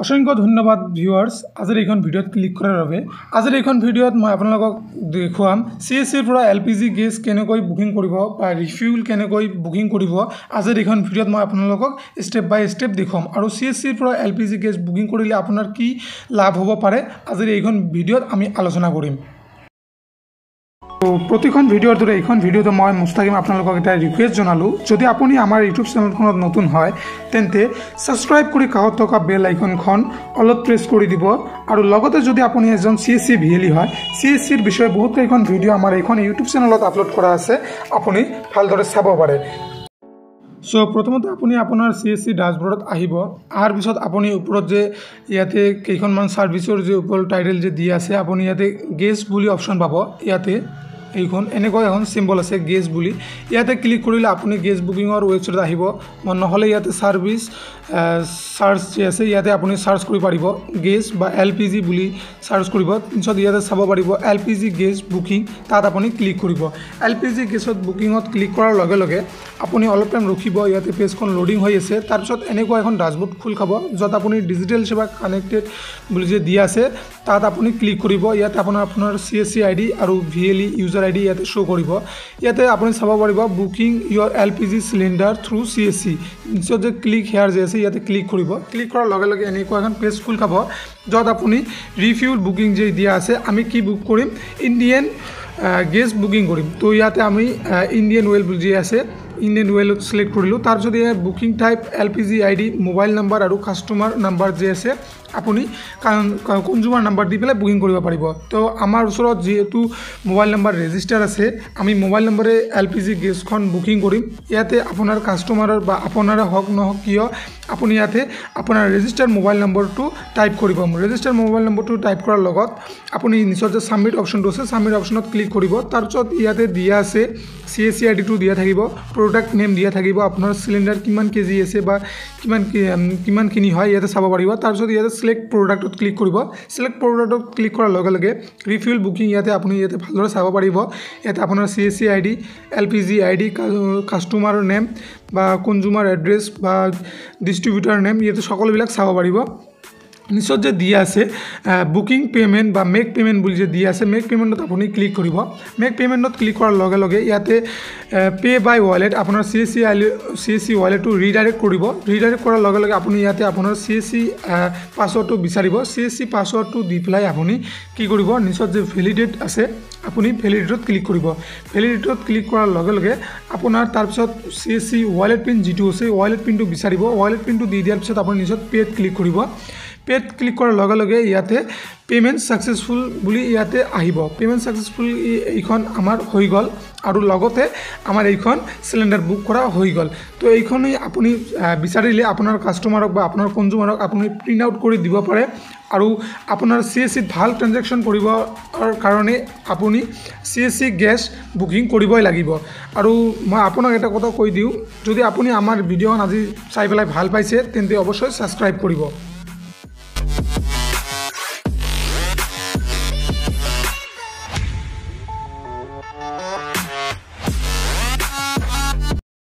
অসংখ্য ধন্যবাদ ভিউৱাৰ্ছ, আজিৰ এইখন ভিডিঅ'ত ক্লিক কৰাৰ বাবে। আজিৰ এইখন ভিডিঅ'ত মই আপোনালোকক দেখুৱাম চিএছচিৰ পৰা এলপিজি গেছ কেনেকৈ বুকিং কৰিব বা ৰিফিউল কেনেকৈ বুকিং কৰিব। আজিৰ এইখন ভিডিঅ'ত মই আপোনালোকক ষ্টেপ বাই ষ্টেপ দেখুৱাম আৰু চিএছচিৰ পৰা এলপিজি গেছ বুকিং কৰিলে আপোনাৰ কি লাভ হ'ব পাৰে, আজিৰ এইখন ভিডিঅ'ত আমি আলোচনা কৰিম। প্ৰতিখন ভিডিঅ'ৰ দৰে এইখন ভিডিঅ'টো মই মুস্তাকিম আপোনালোকক এটা ৰিকুৱেষ্ট জনালোঁ, যদি আপুনি আমাৰ ইউটিউব চেনেলখনত নতুন হয় তেন্তে ছাবস্ক্ৰাইব কৰি কাষত থকা বেল আইকনখন অলপ প্ৰেছ কৰি দিব। আৰু লগতে যদি আপুনি এজন চিএছচি ভিএলই হয়, চিএছচিৰ বিষয়ে বহুত কেইখন ভিডিঅ' আমাৰ এইখন ইউটিউব চেনেলত আপলোড কৰা আছে, আপুনি ভালদৰে চাব পাৰে। চ' প্ৰথমতে আপুনি আপোনাৰ চিএছচি ডাছবৰ্ডত আহিব। অহাৰ পিছত আপুনি ওপৰত যে ইয়াতে কেইখনমান ছাৰ্ভিচৰ যে ওপৰত টাইটেল যে দি আছে, আপুনি ইয়াতে গেছ বুলি অপশ্যন পাব। ইয়াতে এইখন এনেকুৱা এখন চিম্বল আছে গেছ বুলি, ইয়াতে ক্লিক কৰিলে আপুনি গেছ বুকিঙৰ ৱেবছাইটত আহিব। নহ'লে ইয়াতে ছাৰ্ভিচ চাৰ্চ যে আছে ইয়াতে আপুনি চাৰ্চ কৰিব পাৰিব, গেছ বা এলপিজি বুলি চাৰ্চ কৰিব। পিছত ইয়াতে চাব পাৰিব এলপিজি গেছ বুকিং, তাত আপুনি ক্লিক কৰিব। এলপিজি গেছত বুকিঙত ক্লিক কৰাৰ লগে লগে আপুনি অলপ টাইম ৰখিব, ইয়াতে পেজখন লোডিং হৈ আছে। তাৰপিছত এনেকুৱা এখন ডাছবৰ্ড খোল খাব, য'ত আপুনি ডিজিটেল সেৱা কানেক্টেড বুলি যে দিয়া আছে তাত আপুনি ক্লিক কৰিব। ইয়াতে আপোনাৰ চিএছচি আইডি আৰু ভিএলই ইউজাৰ আইডি ইয়াতে শ্ব' কৰিব। ইয়াতে আপুনি চাব পাৰিব booking your LPG cylinder through CSC. পিছত যে ক্লিক হেয়াৰ যে আছে ইয়াতে ক্লিক কৰিব। ক্লিক কৰাৰ লগে লগে এনেকুৱা এখন পেজ খোল খাব, য'ত আপুনি ৰিফিউল বুকিং যে দিয়া আছে, আমি কি বুক কৰিম, ইণ্ডিয়ান গেছ বুকিং কৰিম। তো ইয়াতে আমি ইণ্ডিয়ান অইল বুলি যে আছে ইণ্ডিয়ান অইলত চিলেক্ট কৰিলোঁ। তাৰপিছত ইয়াত booking type, LPG ID, mobile number আৰু কাষ্টমাৰ নাম্বাৰ যে আছে আপুনি কনজিউমাৰ নাম্বাৰ দি পেলাই বুকিং কৰিব পাৰিব। তো আমাৰ ওচৰত যিহেতু মোবাইল নাম্বাৰ ৰেজিষ্টাৰ আছে, আমি মোবাইল নম্বৰে এলপিজি গেছখন বুকিং কৰিম। ইয়াতে আপোনাৰ কাষ্টমাৰৰ বা আপোনাৰে হওক নহওক কিয়, আপুনি ইয়াতে আপোনাৰ ৰেজিষ্টাৰ মোবাইল নম্বৰটো টাইপ কৰিব। ৰেজিষ্টাৰ মোবাইল নম্বৰটো টাইপ কৰাৰ লগত আপুনি নিশ্চয় যে ছাবমিট অপশ্যনটো আছে, ছাবমিট অপশ্যনত ক্লিক কৰিব। তাৰপিছত ইয়াতে দিয়া আছে চিএছচি আই ডিটো দিয়া থাকিব, প্ৰডাক্ট নেম দিয়া থাকিব, আপোনাৰ চিলিণ্ডাৰ কিমান কেজি আছে বা কিমানখিনি হয় ইয়াতে চাব পাৰিব। তাৰপিছত ইয়াতে চিলেক্ট প্ৰডাক্টত ক্লিক কৰিব। চিলেক্ট প্ৰডাক্টত ক্লিক কৰাৰ লগে লগে ৰিফিউল বুকিং ইয়াতে আপুনি ইয়াতে ভালদৰে চাব পাৰিব। ইয়াতে আপোনাৰ CSC ID, LPG ID, customer name বা কনজিউমাৰ এড্ৰেছ বা ডিষ্ট্ৰিবিউটাৰ নেম, ইয়াতে সকলোবিলাক চাব পাৰিব। নিশ্চয় যে দিয়া আছে বুকিং পে'মেণ্ট বা মেক পে'মেণ্ট বুলি যে দিয়া আছে, মেক পে'মেণ্টত আপুনি ক্লিক কৰিব। মেক পে'মেণ্টত ক্লিক কৰাৰ লগে লগে ইয়াতে পে' বাই ৱালেট আপোনাৰ চিএছচি ৱালেটটো ৰিডাইৰেক্ট কৰিব। ৰিডাইৰেক্ট কৰাৰ লগে লগে আপুনি ইয়াতে আপোনাৰ চিএছচি পাছৱৰ্ডটো বিচাৰিব। চিএছচি পাছৱৰ্ডটো দি পেলাই আপুনি কি কৰিব, নিশ্চয় যে ভেলিডেট আছে আপুনি ভেলিডেটত ক্লিক কৰিব। ভেলিডেটত ক্লিক কৰাৰ লগে লগে আপোনাৰ তাৰপিছত চিএছচি ৱালেট পিন যিটো আছে ৱালেট পিনটো বিচাৰিব। ৱালেট পিনটো দি দিয়াৰ পিছত আপুনি নিশ্চয় পে'ত ক্লিক কৰিব। পে'ত ক্লিক কৰাৰ লগে লগে ইয়াতে পে'মেণ্ট ছাকচেছফুল বুলি ইয়াতে আহিব। পে'মেণ্ট ছাকচেছফুল এইখন আমাৰ হৈ গ'ল আৰু লগতে আমাৰ এইখন চিলিণ্ডাৰ বুক কৰা হৈ গ'ল। তো এইখনেই আপুনি বিচাৰিলে আপোনাৰ কাষ্টমাৰক বা আপোনাৰ কনজিউমাৰক আপুনি প্ৰিণ্ট আউট কৰি দিব পাৰে। আৰু আপোনাৰ চিএছচিত ভাল ট্ৰেনজেকশ্যন কৰিবৰ কাৰণে আপুনি চিএছচি গেছ বুকিং কৰিবই লাগিব। আৰু মই আপোনাক এটা কথা কৈ দিওঁ, যদি আপুনি আমাৰ ভিডিঅ'খন আজি চাই পেলাই ভাল পাইছে তেন্তে অৱশ্যই ছাবস্ক্ৰাইব কৰিব।